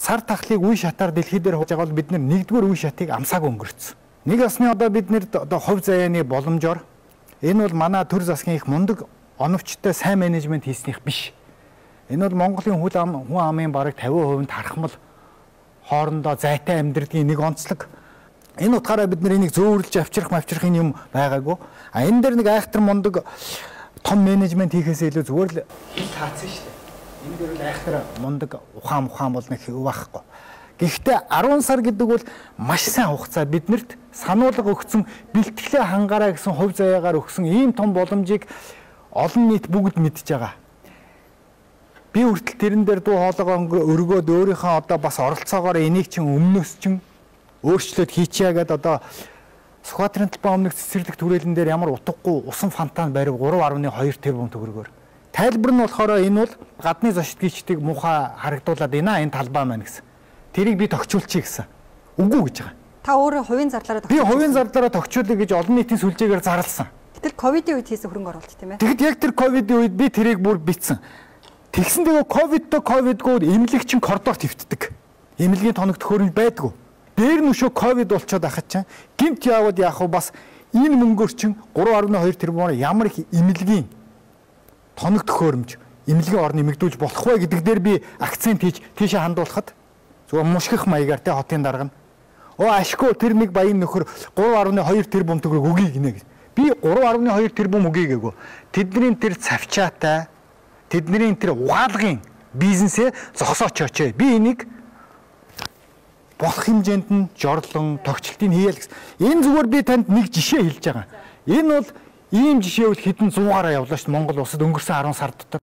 Сар тахлыг үе шатаар дэлхий дээр хууж байгаа бол бид нэгдүгээр үе шатыг амсаагүй өнгөрцөн. Нэг осны одоо бид нэрд одоо хувь заяаны боломжоор энэ бол манай төр засгийн их мундаг оновчтой сайн менежмент хийснийх биш. Энэ бол Монголын хүн амын бараг 50% тархмал хоорондоо зайтай амьдралын нэг онцлог. Энэ утгаараа бид нар энийг зөөвөрлж авчрах юм байгаагүй. А энэ дээр нэг айхтар мундаг том менежмент хийхээс илүү зүгээр л хил таацсан шүү дээ. Энэ дээр л айхтар мундаг ухаан бол нэг хэв байхгүй. Гэхдээ 10 сар гэдэг бол маш сайн хугацаа биднэрт сануулга өгсөн, бэлтгэлээ хангаараа гэсэн хувь заяагаар өгсөн ийм том боломжийг олон нийт бүгд мэдж байгаа. Би хүртэл тэрэн дээр дуу хоолойгоо өргөөд өөрийнхөө одоо бас оролцоогоор энийг чинь өмнөөс чинь өөрчлөлт хийчихье гэдээ одоо Сүхбаатарын талбай өмнөх цэцэрлэг түрээлэн дээр ямар утгагүй усан фонтан барив 3.2 тэрбум төгрөгөөр. Тайлбар нь болохоор энэ бол гадны зочдгийчдийг муухай харагдуулаад байна энэ талбай маань гэсэн. Тэрийг би тохиолчих гэсэн. Үгүй гэж байгаа. Та өөрөө хувийн зарлаараа тохиолчих. Би хувийн зарлаараа тохиолъё гэж олон нийтийн сүлжээгээр зарласан. Гэтэл ковидын үед хийсэн хөрөнгө оруулалт тийм ээ. Тэгэд яг тэр ковидын үед би тэрийг бүр бичсэн. Тэгсэн тэгээ ковидтой ковидгүй эмнэлэг чинь коридорт хөвтдөг. Эмнэлгийн тоног төхөөрөмж байдгүй. Дээр нь өшөө ковид болчоод ахад чинь гинт яваад яах вэ бас энэ мөнгөөр чинь 3.2 тэрбумаар ямар их эмнэлгийн тоног төхөөрөмж эмнэлгийн орн нэмэгдүүлж болох вэ гэдэг дээр би акцент хийж тийшээ хандуулахад зүгээр мушгих маягаар те хотын дарга нь оо ашгүй тэр нэг баян нөхөр 3.2 тэрбум төгрөг өгье гинэ гэж. Би 3.2 тэрбум өгье гээгүй. Тэдний тэр цавчаатай тэдний тэр угаалгын бизнесээ зогсоочооч. Би энийг болох хэмжээнд нь жорлон тогтчлтыг хийгээл гэсэн. Энэ зүгээр би танд нэг жишээ хэлж байгаа. Энэ бол ийм жишээ бол хэдэн 100 гараа явлаа шүү дээ Монгол улсад өнгөрсөн 10 сар дотор.